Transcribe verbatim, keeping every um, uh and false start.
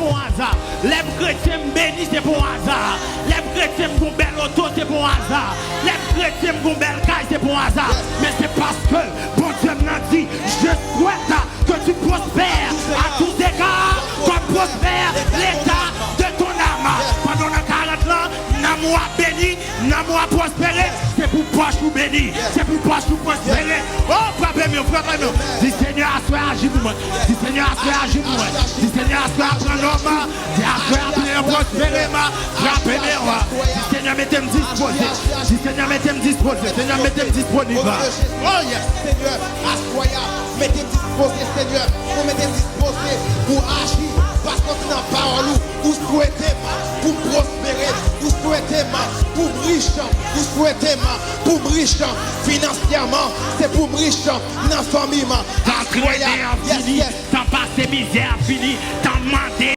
pou yon aza. Lè m kretyen, m beni, se pou yon aza. Lè m kretyen, m gon bèl oto, se pou yon aza. Lè m kretyen, m gon bèl kay, se pou yon aza. Men se paske Bondye m nan di, je souhaite que tu prospères à tous égards, comme prospère l'état de ton âme. Pandan w nan karant lan, nanm ou ap beni, nanm ou ap pwospere, se pou pòch ou beni, se pou pòch ou pwospere. Oh, frape men, frape men. Di Senyè aswè aji pou mwen. Di Senyè aswè aji pou mwen. Di Senyè aswè aprann nòm. Di aswè aprann pwospere mwen. Frape men. Di Senyè mete m dispoze. Di Senyè mete m dispoze. Senyè mete m disponib. Oh yes. Senyè, aswè a, mete m dispoze, Senyè. Ou mete m dispoze pou aji. Paske w di nan pawòl ou, ou swete m pou m pwospere. Ou swete m pou m rich. Ou swete m pou m rich finansyèman. Se pou m rich nan fanmi m. Tan trennen an fini, tan pase mizè a fini, tan mande